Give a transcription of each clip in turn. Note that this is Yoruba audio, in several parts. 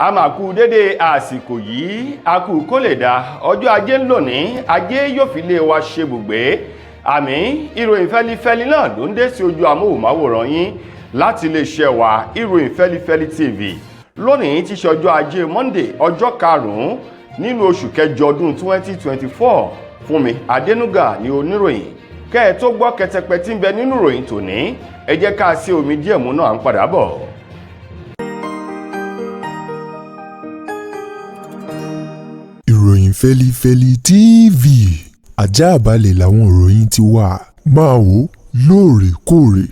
A máa kú dédé àsìkò yìí, a kú kó lè dá. Ọjọ́ Ajé ń lò ní Ajé yóò fi lé wa ṣe bùgbé. Àmì ìròyìn fẹ́lifẹ́li náà ló ń dé sí ojú amóhùnmáwòrán yín láti iléeṣẹ́ wa, Ìròyìn Fẹ́lifẹ́li TV, lónìí tí ṣe ọjọ́ Ajé Monday, ọjọ́ karùn-ún nínú oṣù kẹjọ ọdún 2024. Fúnmi Adénúgà ní oníròyìn. Kẹ́ ẹ tó gbọ́ kẹtẹpẹ tí ń bẹ nínú ìròyìn tòní, ẹ jẹ́ ká sí omi díẹ̀ mú náà, à ń padà bọ̀. Ìròyìn Fẹ́lifẹ́li TV, àjààbalẹ̀ làwọn ìròyìn ti wà, máa wò lóòrèkóòrè.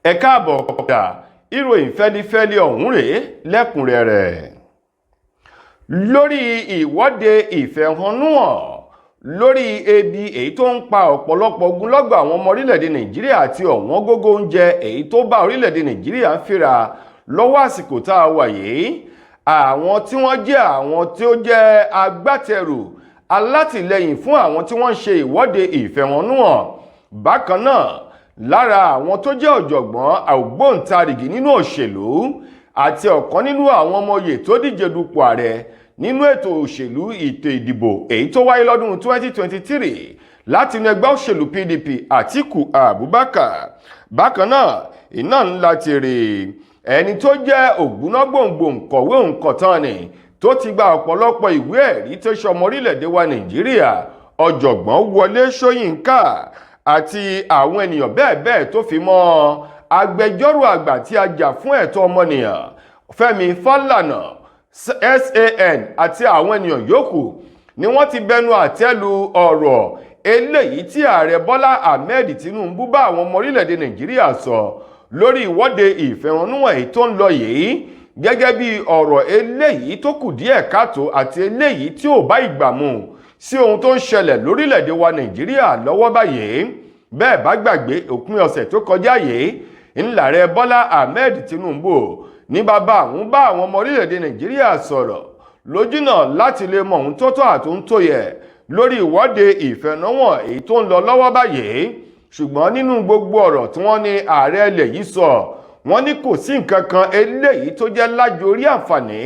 Ẹ káàbọ̀ padà. Ìròyìn fẹ́lifẹ́li ọ̀hún rèé lẹ́kùnrẹ́rẹ́. Lórí ìwọ́de ìfẹ̀hónúhàn lórí ebi èyí tó ń pa ọ̀pọ̀lọpọ̀ ogunlọ́gọ̀ àwọn ọmọ orílẹ̀-èdè Nàìjíríà àti ọ̀wọ́n gógó oúnjẹ èyí tó bá orílẹ̀-èdè Nàìjíríà ń fínra lọ́wọ́ àsìkò tá a wà yìí, àwọn tí wọ́n jẹ́ àwọn tí ó jẹ́ agbátẹrù alátìlẹyìn fún àwọn tí wọ́n ń ṣe ìwọ́de ìfẹ̀hónúhàn, bákan náà lára àwọn tó jẹ́ ọ̀jọ̀gbọ́n ògbóǹtarìgì nínú òṣèlú àti ọ̀kan nínú àwọn ọmọ oyè tó díje dupò ààrẹ nínú ètò òṣèlú ètò ìdìbò èyí tó wáyé lọ́dún 2023 láti inú ẹgbẹ́ òṣèlú PDP, Àtíkù Abubakar, bákan náà iná ńlá ti rè ẹni tó jẹ́ ògbónágbòǹgbò nkọ̀wé òǹkọ̀tàn ni tó ti gba ọ̀pọ̀lọpọ̀ ìwé ẹ̀rí tó ṣọmọ orílẹ̀-èdè wa Nàìjíríà, Ọ̀jọ̀gbọ́n Wọlé Ṣóyínká, àti àwọn ènìyàn bẹ́ẹ̀ bẹ́ẹ̀ tó fi mọ́ agbẹjọ́rò àgbà tí a jà fún ẹ̀tọ́ ọmọnìyàn, Fẹ́mi Fálànà SAN, àti àwọn ènìyàn yòókù ni wọ́n ti bẹnu àtẹ́ lu ọ̀rọ̀ eléyìí tí ààrẹ Bọ́lá Ahmed Tinubu bá àwọn ọmọ orílẹ̀-èdè Nàìjíríà sọ lórí ìwọ́de ìfẹ̀hónúhàn èyí tó ń lọ yìí gẹ́gẹ́ bí ọ̀rọ̀ eléyìí tó kù díẹ̀ káàtó àti eléyìí tí ò bá ìgbà mu sí ohun tó ń ṣẹlẹ̀ lórílẹ̀-èdè wa Nàìjíríà lọ́wọ́ báyìí. Bẹ́ẹ̀ bá gbàgbé, òpin ọ̀sẹ̀ tó kọjá yìí ńlá rẹ Bọ́lá Ahmed Tinubu ní bàbá àwọn bá àwọn ọmọ orílẹ̀-èdè Nàìjíríà sọ̀rọ̀ lójúnà láti lè mọ ohun tó tọ́ àti ohun tó yẹ lórí ìwọ́de ìfẹ̀hónúhàn èyí tó ń lọ lọ́wọ́ báyìí. Ṣùgbọ́n nínú gbogbo ọ̀rọ̀ tí wọ́n ní ààrẹ ilẹ̀ yìí sọ, wọ́n ní kò sí nǹkan kan eléyìí tó jẹ́ lájorí àǹfààní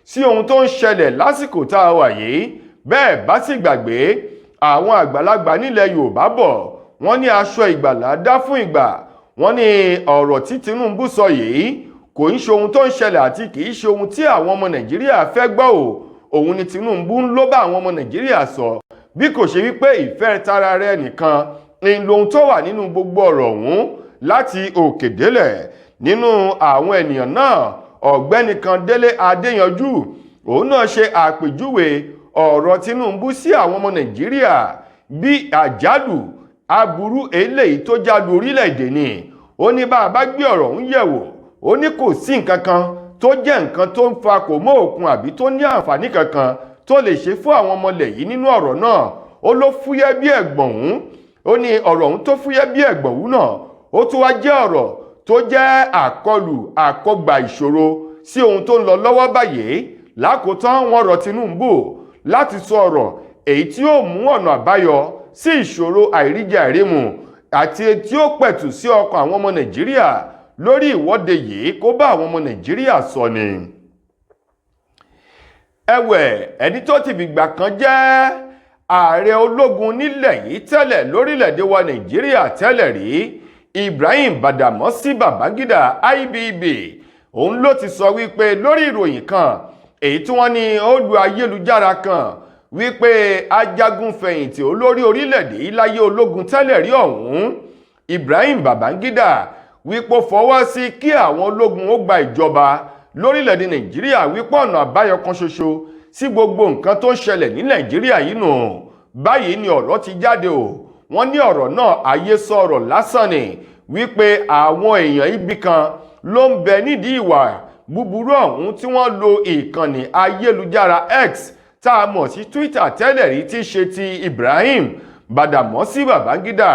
sí ohun tó ń ṣẹlẹ̀ lásìkò tá a wà yìí. Bẹ́ẹ̀ bá sì gbàgbé, àwọn àgbàlagbà nílẹ̀ Yorùbá bọ̀, wọ́n ní aṣọ ìgbàlà dá fún ìgbà. Wọ́n ní ọ̀rọ̀ tí Tinubu sọ yìí kò ń ṣe ohun tó ń ṣẹlẹ̀ àti kì í ṣe ohun tí àwọn ọmọ Nàìjíríà fẹ́ gbọ́ o. Òun ni Tinubu ń ló bá àwọn ọmọ Nàìjíríà sọ, bí kò ṣe wípé ìfẹ́ tara rẹ̀ nìkan ń lohun tó wà nínú gbogbo ọ̀rọ̀ ọ̀hún láti òkè délẹ̀. Nínú àwọn ènìyàn náà, ọ̀gbẹ́ni kan, Délé Adéyanjú, òun náà ṣe àpèjúwe ọ̀rọ̀ Tinubu sí àwọn ọmọ Nàìjíríà bí àjálù aburú eléyìí tó jálu orílẹ̀-èdè ni. Ó ní bá a bá gbé ọ̀rọ̀ ọ̀hún yẹ̀wò, ó ní kò sí nǹkan kan tó jẹ́ nǹkan tó ń fa kò mọ́ òkun àbí tó ní àǹfààní kankan tó lè ṣe fún àwọn ọmọlẹ̀ yìí nínú ọ̀rọ̀ náà. Ó ló fúyẹ́ bí ẹ̀gbọ̀n òun. Ó ní ọ̀rọ̀ ọ̀hún tó fúyẹ́ bí ẹ̀gbọ̀n òun náà, ó tún wá jẹ́ ọ̀rọ̀ tó jẹ́ àkọlù àkọgbà ìṣòro sí ohun tó ń lọ lọ́wọ́ báyìí. Lákòótán, wọ́n rọ Tinubu láti sọ ọ̀rọ̀ èyí tí ó mú ọ̀nà àbáyọ sí ìṣòro àìríjẹ àìrímu àti tí ó pẹ̀tù sí ọkàn àwọn ọmọ Nàìjíríà lórí ìwọ́de yìí, kó bá àwọn ọmọ Nàìjíríà sọ ni. Ẹ̀wẹ̀, ẹni tó ti fìgbà kan jẹ́ ààrẹ ológun nílẹ̀ yìí tẹ́lẹ̀ lórílẹ̀‐èdè wa Nàìjíríà tẹ́lẹ̀ rí, Ibrahim Badamasi Babangida IBB, òun ló ti sọ wípé lórí ìròyìn kan èyí tí wọ́n ní ó lu ayélujára kan wípé ajagunfẹ̀yìntì olórí orílẹ̀-èdè yìí láyé ológun tẹ́lẹ̀ rí ọ̀hún, Ibrahim Babangida, wípé ó fọwọ́ sí kí àwọn ológun ó gba ìjọba lórílẹ̀-èdè Nàìjíríà, wípé ọ̀nà àbáyọ kan ṣoṣo sí gbogbo nǹkan tó ń ṣẹlẹ̀ ní Nàìjíríà yìí nù. Báyìí ni ọ̀rọ̀ ti jáde o. Wọ́n ní ọ̀rọ̀ náà ayé sọ̀rọ̀ lásán ni, wípé àwọn èèyàn ibi kan ló ń bẹ nídìí ìwà búburú ọ̀hún tí wọ́n lo ìkànnì ayélujára X tá a mọ̀ sí Twitter tẹ́lẹ̀ rí, tí ṣe ti Ibrahim Badamasi Babangida,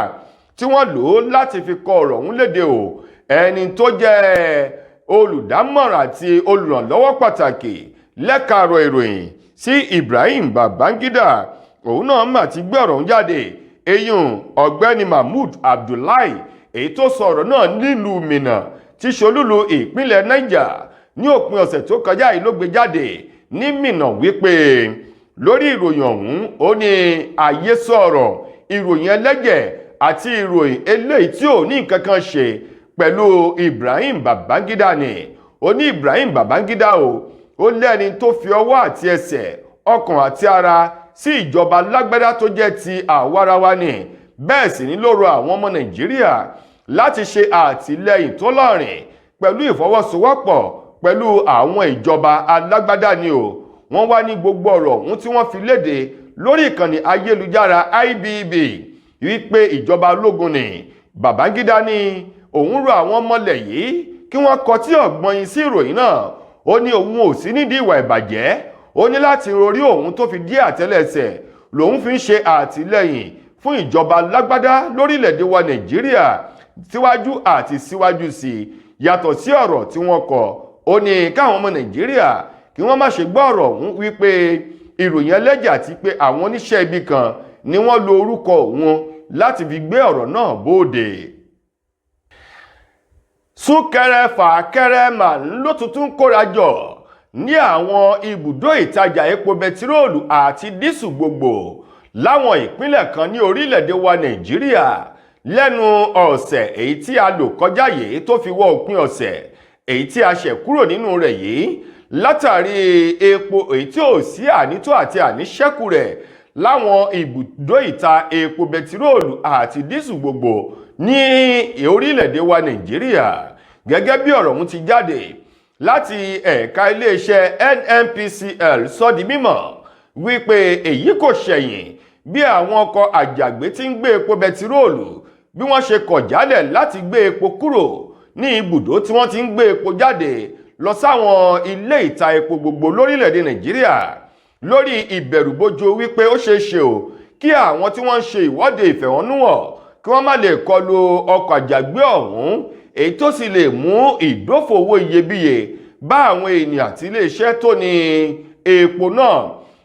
tí wọ́n lò ó láti fi kọ ọ̀rọ̀ ọ̀hún léde o. Ẹni tó jẹ́ olùdámọ̀ràn àti olùrànlọ́wọ́ pàtàkì lẹ́ka ọ̀rọ̀ ìròyìn sí Ibrahim Babangida, òun náà mà ti gbé ọ̀rọ̀ ọ̀hún jáde, eyín ọ̀gbẹ́ni Mahmood Abdullahi. Èyí tó sọ ọ̀rọ̀ náà nílùú Minna tí ṣolúlu ìpínlẹ̀ Niger ní òpin ọ̀sẹ̀ tó kọjá yìí ló gbé jáde ní Minna wípé lórí ìròyìn ọ̀hún, ó ní àyè sọ̀rọ̀, ìròyìn ẹlẹ́jẹ̀ àti ìròyìn eléyìí tí ò ní nǹkan kan ṣe pẹ̀lú Ibrahim Babangida ni. Ó ní Ibrahim Babangida o, ó lẹ́ni tó fi ọwọ́ àti ẹsẹ̀, ọkàn àti ara sí ìjọba lágbádá tó jẹ́ ti àwarawa ni. Bẹ́ẹ̀ sì ní ló rọ àwọn ọmọ Nàìjíríà láti ṣe àtìlẹ́yìn tó lọ́rìn pẹ̀lú ìfọwọ́sowọ́pọ̀ pẹ̀lú àwọn ìjọba alágbádá ni o. Wọ́n wá ní gbogbo ọ̀rọ̀ ọ̀hún tí wọ́n fi léde lórí ìkànnì ayélujára IBB wípé ìjọba ológun ni Babangida ní òun rọ àwọn ọmọlẹ̀ yìí kí wọ́n kọtí ọ̀gbọ́n sí ìròyìn náà. Ó ní òun ò sí nídìí ìwà ìbàjẹ́. Ó ní láti rorí òun tó fi dí àtẹ́lẹsẹ̀ lòun fi ń ṣe àtìlẹ́yìn fún ìjọba lágbádá lórílẹ̀‐èdè wa Nàìjíríà síwájú àti síwájú sí i, yàtọ̀ sí ọ̀rọ̀ tí wọ́n kọ. Ó ní káwọn ọmọ Nàìjíríà kí wọ́n má ṣe gbọ́ ọ̀rọ̀ ọ̀hún wípé ìròyìn ẹlẹ́jẹ̀ àti pé àwọn oníṣẹ́ ibi kan ni wọ́n lo orúkọ òun láti fi gbé ọ̀rọ̀ náà bóde. Súnkẹrẹ fàkẹrẹ mà ló tuntun kóra jọ ní àwọn ibùdó ìtajà epo bẹtiróòlù àti dísù gbogbo láwọn ìpínlẹ̀ kan ní orílẹ̀-èdè wa Nàìjíríà lẹ́nu ọ̀sẹ̀ èyí tí a lò kọjá yìí tó fi wọ òpin ọ̀sẹ̀ èyí tí a ṣẹ̀ kúrò nínú rẹ̀ yìí, látàrí epo èyí tí ò sí ànító àti àníṣẹ́kù rẹ̀ láwọn ibùdó ìta epo bẹtiróòlù àti dísù gbogbo ní orílẹ̀-èdè wa Nàìjíríà. Gẹ́gẹ́ bí ọ̀rọ̀ ọ̀hún ti jáde láti ẹ̀ka iléeṣẹ́ NNPCL, sọ di mímọ̀ wípé èyí kò ṣẹ̀yìn bí àwọn ọkọ̀ àjàgbé tí ń gbé epo bẹtiróòlù bí wọ́n ṣe kọ̀ jálẹ̀ láti gbé epo kúrò ní ibùdó tí wọ́n ti ń gbé epo jáde lọ sáwọn ilé ìta epo gbogbo lórílẹ̀‐èdè Nàìjíríà, lórí ìbẹ̀rùbojo wípé ó ṣeé ṣe o kí àwọn tí wọ́n ń ṣe ìwọ́de ìfẹ̀hónúhàn kí wọ́n má lè kọlu ọkọ̀ àjàgbé ọ̀hún, èyí tó sì lè mú ìdófòwò iyebíye bá àwọn ènìyàn àti iléeṣẹ́ tó ní epo náà.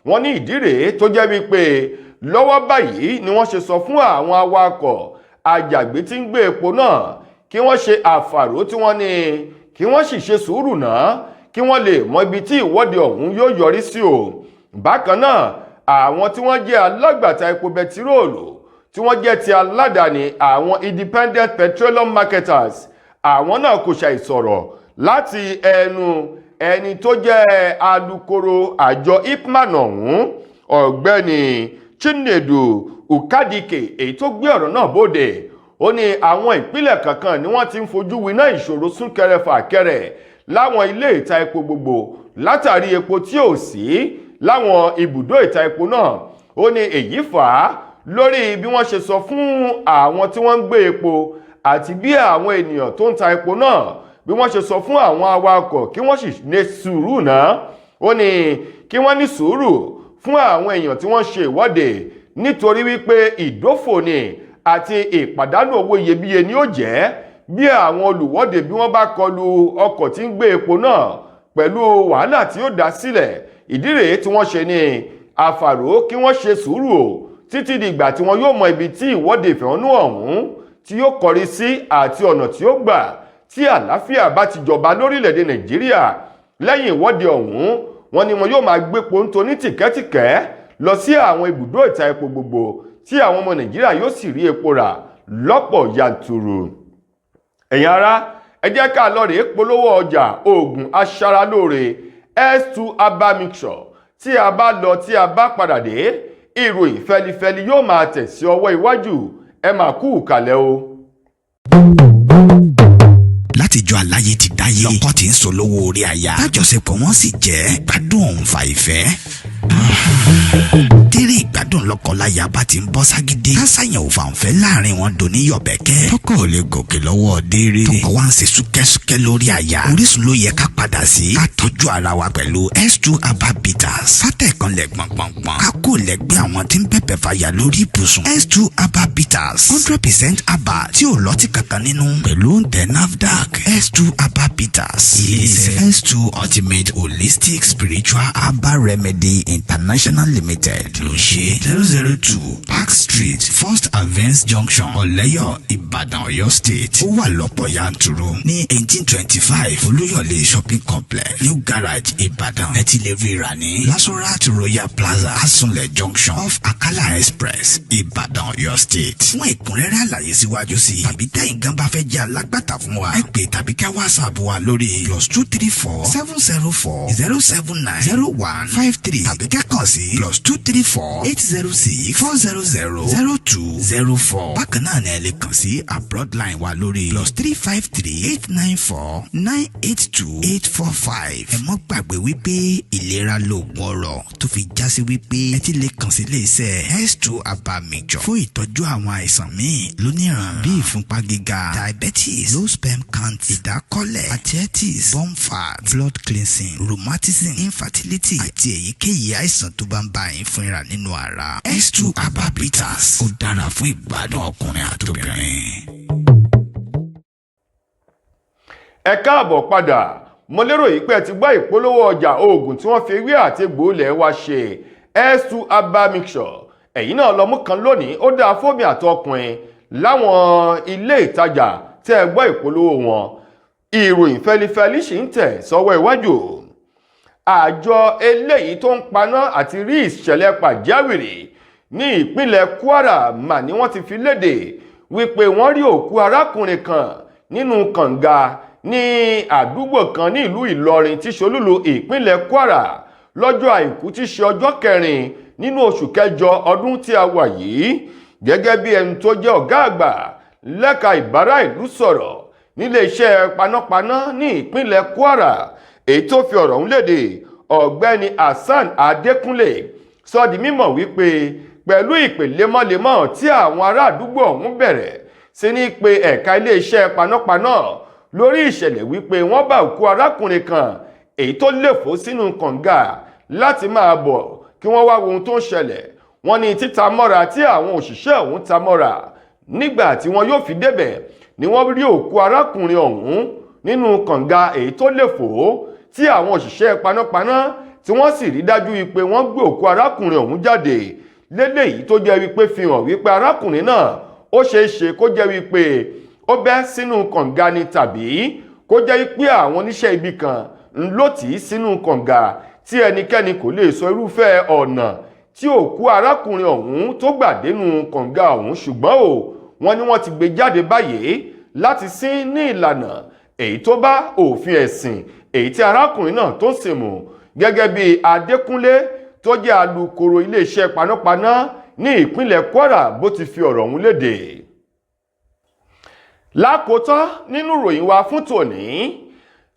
Wọ́n ní ìdí rèé tó jẹ́ wípé lọ́wọ́ báyìí ni wọ́n ṣe sọ fún àwọn awakọ̀ àjàgbé tí ń gbé epo náà kí wọ́n ṣe àfàró, tí wọ́n ní kí wọ́n sì ṣe sùúrù náà kí wọ́n lè mọ ibi tí ìwọ́de ọ̀hún yóò yọrí sí o. Bákan náà, àwọn tí wọ́n jẹ́ alágbàtà epo bẹtiróòlù tí wọ́n jẹ́ ti aládàáni, àwọn independent petroleum marketers, àwọn náà kò ṣàìsọ̀rọ̀ láti ẹnu ẹni tó jẹ́ alukoro àjọ IPMAN ọ̀hún, Ọ̀gbẹ́ni Chinedu Ukadike, èyí tó gbé ọ̀rọ̀ náà bóde. Ó ní àwọn ìpínlẹ̀ kankan ni wọ́n ti ń fojú winá ìṣòro súnkẹrẹ fàkẹrẹ láwọn ilé ìta epo gbogbo látàrí epo tí ò sí láwọn ibùdó ìta epo náà. Ó ní èyí fà á lórí bí wọ́n ṣe sọ fún àwọn tí wọ́n ń gbé epo àti bí àwọn ènìyàn tó ń ta epo náà bí wọ́n ṣe sọ fún àwọn awakọ̀ kí wọ́n sì ní sùúrù náà. Ó ní kí wọ́n ní sùúrù fún àwọn èèyàn tí wọ́n ṣe ìwọ́de, nítorí wípé ìdófò ni àti ìpàdánù owó iyebíye ni ó jẹ́ bí àwọn olùwọ́de bí wọ́n bá kọlu ọkọ̀ tí ń gbé epo náà pẹ̀lú wàhálà tí ó dá sílẹ̀. Ìdí rèé tí wọ́n ṣe ní àfàrò kí wọ́n ṣe sùúrù o títí di ìgbà tí wọ́n yóò mọ ibi tí ìwọ́de ìfẹ̀hónú ọ̀hún tí yóò kọrí sí àti ọ̀nà tí ó gbà. Tí àlàáfíà bá ti jọba lórílẹ̀‐èdè Nàìjíríà lẹ́yìn ìwọ́de ọ̀hún, wọ́n ní wọn yóò máa gbépo ń toní tìkẹ́tìkẹ́ lọ sí àwọn ibùdó ìta epo gbogbo, tí àwọn ọmọ Nàìjíríà yóò sì rí epo rà lọ́pọ̀ yanturu. Ẹ̀yin ará, ẹ jẹ́ ká lọ rèé polówó ọjà oògùn aṣaralóore S2 Herbal Mixture. Tí a bá lọ, tí a bá padà dé, ìròyìn fẹlifẹli yóò máa tẹ̀ sí ọwọ́ iwájú. Ẹ máa kú ìkàlẹ̀ o. Látijọ́ aláyé ti dáyé, lọ́kọ tí ń solówó orí aya, tájọṣepọ̀ wọn sì jẹ́ gbádùn òun fa ìfẹ́ tẹ́rẹ̀ ìgbádùn. Lọ́kọláya bá ti ń bọ́ ságídé, kásáyàn ò fàǹfẹ́ láàrin wọn dòní yọ̀bẹ̀kẹ́. Tọkọ ò lè gòkè lọ́wọ́ déré, tọkọ wa ń ṣe súkẹ́súkẹ́ lórí aya. Orísun ló yẹ ká padà sí, ká tọ́jú ara wa pẹ̀lú S2 Herbal Bitters. Fátẹ̀kanlẹ̀ gbọ̀ngbọ̀ngbọ̀n, ká kó lẹ́gbẹ́ àwọn tí ń bẹ̀bẹ̀ fàyà lórí ibùsùn. S2 Herbal Bitters, 100% herbal tí ò lọ́tí kankan nínú, pẹ̀lú òǹtẹ̀ NAFDAC. S2 Herbal Bitters, ilé-iṣẹ́ S2 Ultimate Holistic Spiritual Herbal Remedy International Limited ló ń ṣe. 002 Park Street, First Avance Junction, Ọ̀lẹ́yọ̀, Ìbàdàn, Ọ̀yọ́ State. Ó wà lọ́pọ̀ yanturu ní 1825 Olúyọ̀lé Shopping Complex, New Garage, Ìbàdàn. Ẹ ti lè rí rà ní Lasorat Royal Plaza, Asunlẹ̀ Junction, off Akala Express, Ìbàdàn, Ọ̀yọ́ State. Fún ẹ̀kúnrẹ́rẹ́ àlàyé síwájú sí i tàbí tẹ́yin gan bá fẹ́ jẹ́ alágbàtà fún wa, ẹ pè tàbí ká WhatsApp wa lórí +234 704 079 0153 tàbí ká kàn sí +234 806 400 0204. Bákan náà ni ẹ lè kàn sí abroad line wa lórí +353 894 982 845. Ẹ mọ́ gbàgbé wípé ìlera lóògùn ọrọ̀, tó fi já sí wípé ẹ ti lè kàn sí iléeṣẹ́ S2 Herbal Mixture fún ìtọ́jú àwọn àìsàn míì lóníran bíi ìfúnpá gíga, diabetes, low sperm count, ìdákọ́lẹ̀, arthritis, bone fat, blood cleansing, rheumatism, infertility àti èyíkéyìí àìsàn tó bá ń bá yín fínra nínú ara. S2 Herbal Bitters, ó dára fún ìgbádùn ọkùnrin àtobìnrin. Ẹ káàbọ̀ padà. Mo lérò yìí pé ẹ ti gbọ́ ìpolówó ọjà oògùn tí wọ́n fi ewé àti egbò ilẹ̀ wa ṣe, S2 Herbal Mixture. Ẹ̀yin náà lọ mú kan lónìí. Ó dáa fómi àtọkùnrin láwọn ilé ìtajà tẹ́ ẹ gbọ́ ìpolówó wọn. Ìròyìn fẹlifẹli sì ń tẹ̀ sọ́wọ́ iwájú. Àjọ eléyìí tó ń paná àti rí ìṣẹ̀lẹ̀ pàjáwìrì ní ìpínlẹ̀ Kwara mà ní wọ́n ti fi léde wípé wọ́n rí òkú arákùnrin kan nínú kànga ní àdúgbò kan ní ìlú Ìlọrin tí ṣolúlu ìpínlẹ̀ Kwara lọ́jọ́ Àìkú tí ṣe ọjọ́ kẹrin nínú oṣù kẹjọ ọdún tí a wà yìí. Gẹ́gẹ́ bí ẹni tó jẹ́ ọ̀gá àgbà lẹ́ka ìbára ìlú sọ̀rọ̀ níléeṣẹ́ panápaná ní ìpínlẹ̀ Kwara, èyí tó fi ọ̀rọ̀ ọ̀hún léde, Ọ̀gbẹ́ni Hasan Adékúnlé, sọ di mímọ̀ wípé pẹ̀lú ìpè lemọ́lemọ́ tí àwọn ará àdúgbò ọ̀hún bẹ̀rẹ̀ sí ní pé ẹ̀ka iléeṣẹ́ panápaná lórí ìṣẹ̀lẹ̀ wípé wọ́n bá òkú arákùnrin kan èyí tó léfò sínú kànga, láti máa bọ̀ kí wọ́n wá wo ohun tó ń ṣẹlẹ̀. Wọ́n ní títa mọ́ra tí àwọn òṣìṣẹ́ ọ̀hún ta mọ́ra, nígbà tí wọ́n yóò fi débẹ̀ ni wọ́n rí òkú arákùnrin ọ̀hún nínú kànga èyí tó léfò, tí àwọn òṣìṣẹ́ panápaná tí wọ́n sì rí dájú wípé wọ́n gbé òkú arákùnrin ọ̀hún jáde léléyìí, tó jẹ́ wípé fi hàn wípé arákùnrin náà, ó ṣeé ṣe kó jẹ́ wípé ó bẹ́ sínú kànga ni, tàbí kó jẹ́ wípé àwọn oníṣẹ́ ibi kan ń lò tì í sínú kànga, tí ẹnikẹ́ni kò lè sọ irúfẹ́ ọ̀nà tí òkú arákùnrin ọ̀hún tó gbà dénú kànga ọ̀hún. Ṣùgbọ́n o, wọ́n ní wọ́n ti gbé jáde báyìí láti sin ní ìlànà èyí tó bá òfin ẹ̀sìn èyí tí arákùnrin náà tó ń sìn mú, gẹ́gẹ́ bí Adékúnlé tó jẹ́ alukoro iléeṣẹ́ panápaná ní ìpínlẹ̀ Kwara bó ti fi ọ̀rọ̀ ọ̀hún léde. Lákòótán nínú ìròyìn wa fún tòní,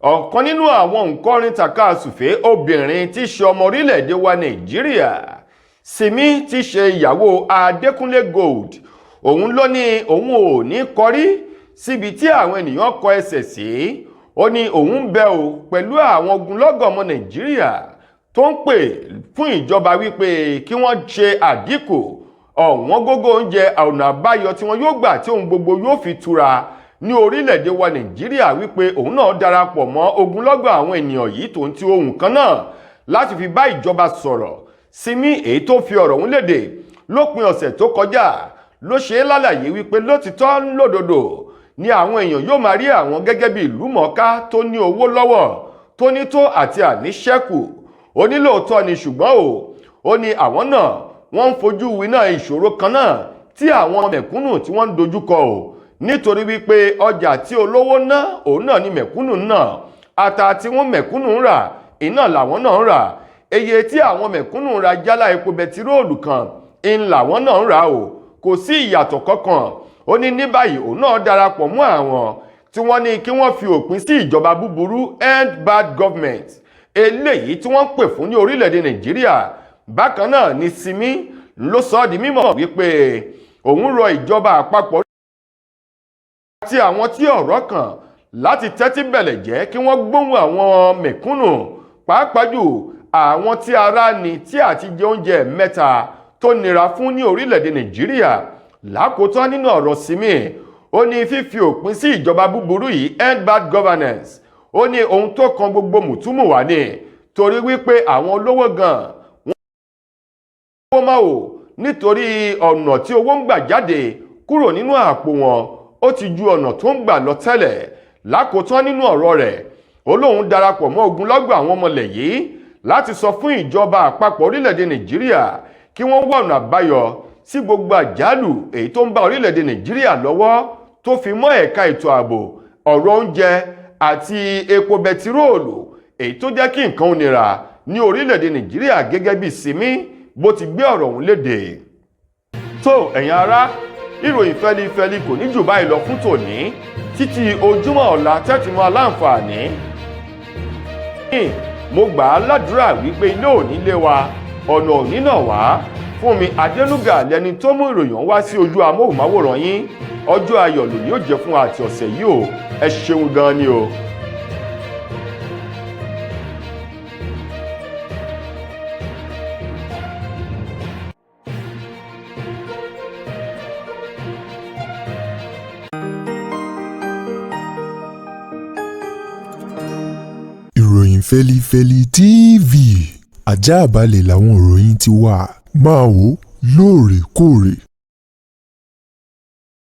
ọ̀kan nínú àwọn òǹkọrin tàkasùfé obìnrin tí í ṣe ọmọ orílẹ̀-èdè wa Nàìjíríà, Simi, tí í ṣe ìyàwó Adékúnlé Gold, òun ló ní òun ò ní kọrí síbi tí àwọn ènìyàn kọ ẹsẹ̀ sí. Ó ní òun ń bẹ o pẹ̀lú àwọn ogunlọ́gọ̀ ọmọ Nàìjíríà tó ń pè fún ìjọba wípé kí wọ́n ṣe àdínkù ọ̀wọ́n gógó oúnjẹ, ọ̀nà àbáyọ tí wọ́n yóò gbà tí ohun gbogbo yóò fi tura ní orílẹ̀-èdè wa Nàìjíríà, wípé òun náà darapọ̀ mọ́ ogunlọ́gọ̀ àwọn ènìyàn yìí tó ń ti ohun kan náà láti fi bá ìjọba sọ̀rọ̀. Simi, èyí tó fi ọ̀rọ̀ ọ̀hún léde lópin ọ̀sẹ̀ tó kọjá, ló ṣe é lálàyé wípé lótìtọ́ lódodo ni àwọn èèyàn yóò máa rí àwọn gẹ́gẹ́ bí ìlú mọ̀ọ́ká tó ní owó lọ́wọ́, tó ní tó àti àníṣẹ́kù. Ó ní lóòótọ́ ni, ṣùgbọ́n o, ó ní àwọn náà wọ́n ń fojú winá ìṣòro kan náà tí àwọn mẹ̀kúnnù tí wọ́n ń dojúkọ o, nítorí wípé ọjà tí olówó ná, òun náà ni mẹ̀kúnnù náà, ata tí wọ́n mẹ̀kúnnù ń rà, iná làwọn náà ń rà, iye tí àwọn mẹ̀kúnnù ń ra jálá epo bẹtiróòlù kan ń làwọn náà ń rà o, kò sí ìyàtọ̀ kankan. Ó ní ní báyìí, òun náà darapọ̀ mọ́ àwọn tí wọ́n ní kí wọ́n fi òpin sí ìjọba búburú, end bad government, eléyìí tí wọ́n ń pè fún ní orílẹ̀-èdè Nàìjíríà. Bákan náà ni Simi ló sọ ọ́ di mímọ̀ wípé òun rọ ìjọba àpapọ̀ àti àwọn tí ọ̀rọ̀ kàn láti tẹ́tí bẹ̀lẹ̀ jẹ́ kí wọ́n gbóhùn àwọn mẹ̀kúnnù, pàápàá jù àwọn tí ara ní tí àti jẹ oúnjẹ mẹ́ta tó nira fún ní orílẹ̀-èdè Nàìjíríà. Lákòótán nínú ọ̀rọ̀ Simi, ó ní fífi òpin sí ìjọba búburú yìí, end bad governance, ó ní ohun tó kan gbogbo mùtúmùwà ni, torí wípé àwọn olówó gan wọ́n máa wò Nítorí ọ̀nà tí owó ń gbà jáde kúrò nínú àpò wọn, ó ti ju ọ̀nà tó ń gbà lọ tẹ́lẹ̀. Lákòótán nínú ọ̀rọ̀ rẹ̀, ó lóun darapọ̀ mọ́ ogunlọ́gọ̀ àwọn ọmọlẹ̀ yìí láti sọ fún ìjọba àpapọ̀ orílẹ̀-èdè Nàìjíríà kí wọ́n wá ọ̀nà àbáyọ sí gbogbo àjálù èyí tó ń bá orílẹ̀-èdè Nàìjíríà lọ́wọ́, tó fi mọ́ ẹ̀ka ètò ààbò, ọ̀rọ̀ oúnjẹ àti epo bẹtiróòlù, èyí tó jẹ́ kí nǹkan ó nira ní orílẹ̀-èdè Nàìjíríà, gẹ́gẹ́ bí Simi bó ti gbé ọ̀rọ̀ ọ̀hún léde. Tó, ẹ̀yin ará, ìròyìn fẹ́lifẹ́li kò ní jù báyìí lọ fún tòní, títí ojúmọ́ ọ̀la tẹ́tí mọ́ aláǹfààní. Mo gbà á ládùúrà wípé ilé ò ní lé wa, ọ̀nà ò ní nà wá. Fúnmi Adénúgà lẹni tó mú ìròyìn wá sí ojú amóhùnmáwòrán yín. Ọjọ́ ayọ̀ lòní ó jẹ́ fún wa àti ọ̀sẹ̀ yìí o. Ẹ ṣeun gan ni o. Ìròyìn Fẹ́lifẹ́li TV, ajáàbalẹ̀ làwọn ìròyìn ti wà. Máa wò lóòrèkóòrè.